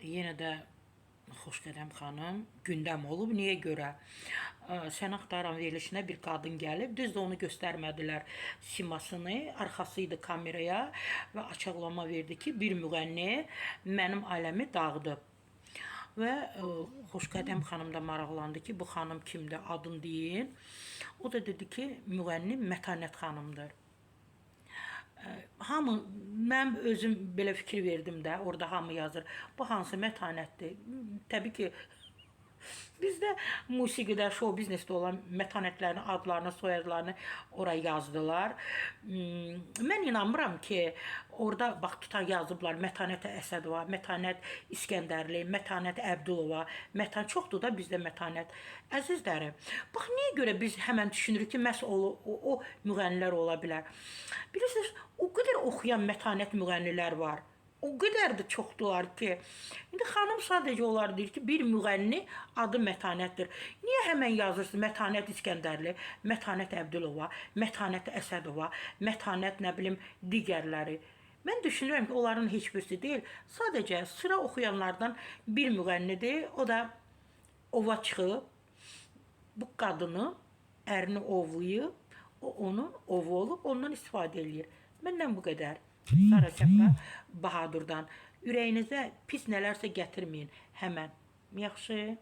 Yenə də Xoşqədəm xanım gündəm olub. Niyə görə? Sən axtaran verilişinə bir qadın gəlib. Düzdür, onu göstərmədilər simasını, arxası idi kameraya və açıqlama verdi ki, bir müğənni mənim ailəmi dağıdıb. Və Xoşqədəm xanım da maraqlandı ki, bu xanım kimdir, adını deyin. O da dedi ki, müğənni Mətanət xanımdır. Hamı, mən özüm belə fikir verdim də, orada hamı yazır. Bu hansı mətanətdir? Təbii ki, bizdə musiqidə, şou biznesdə olan mətanətlərin adlarını, soyadlarını ora yazdılar. Mən inanmıram ki, orada bax tutar yazıblar Mətanət Əsədova, Mətanət İskəndərli, Mətanət Əbdülova, Mətan çoxdur da bizdə mətanət. Əzizlərim, bax niyə görə biz həmən düşünürük ki, məhz o müğənnilər ola bilər. Bilirsiniz, o qədər oxuyan mətanət müğənnilər var. O qədər də çoxdular ki, indi xanım sadəcə olar deyir ki, bir müğənni adı Mətanətdir. Niyə həmən yazırsınız Mətanət İskəndərli, Mətanət Əbdülova, Mətanət Əsədova, Mətanət nə bilim digərləri? Mən düşünürəm ki, onların heç birisi deyil. Sadəcə sıra oxuyanlardan bir müğənnidir. O da ova çıxıb bu qadını ərini ovlayıb, o onun ovu olub, ondan istifadə eləyir. Məndən bu qədər. Sara Səfra Bahadurdan. Ürəyinizə pis nələrsə gətirməyin həmən. Yaxşı.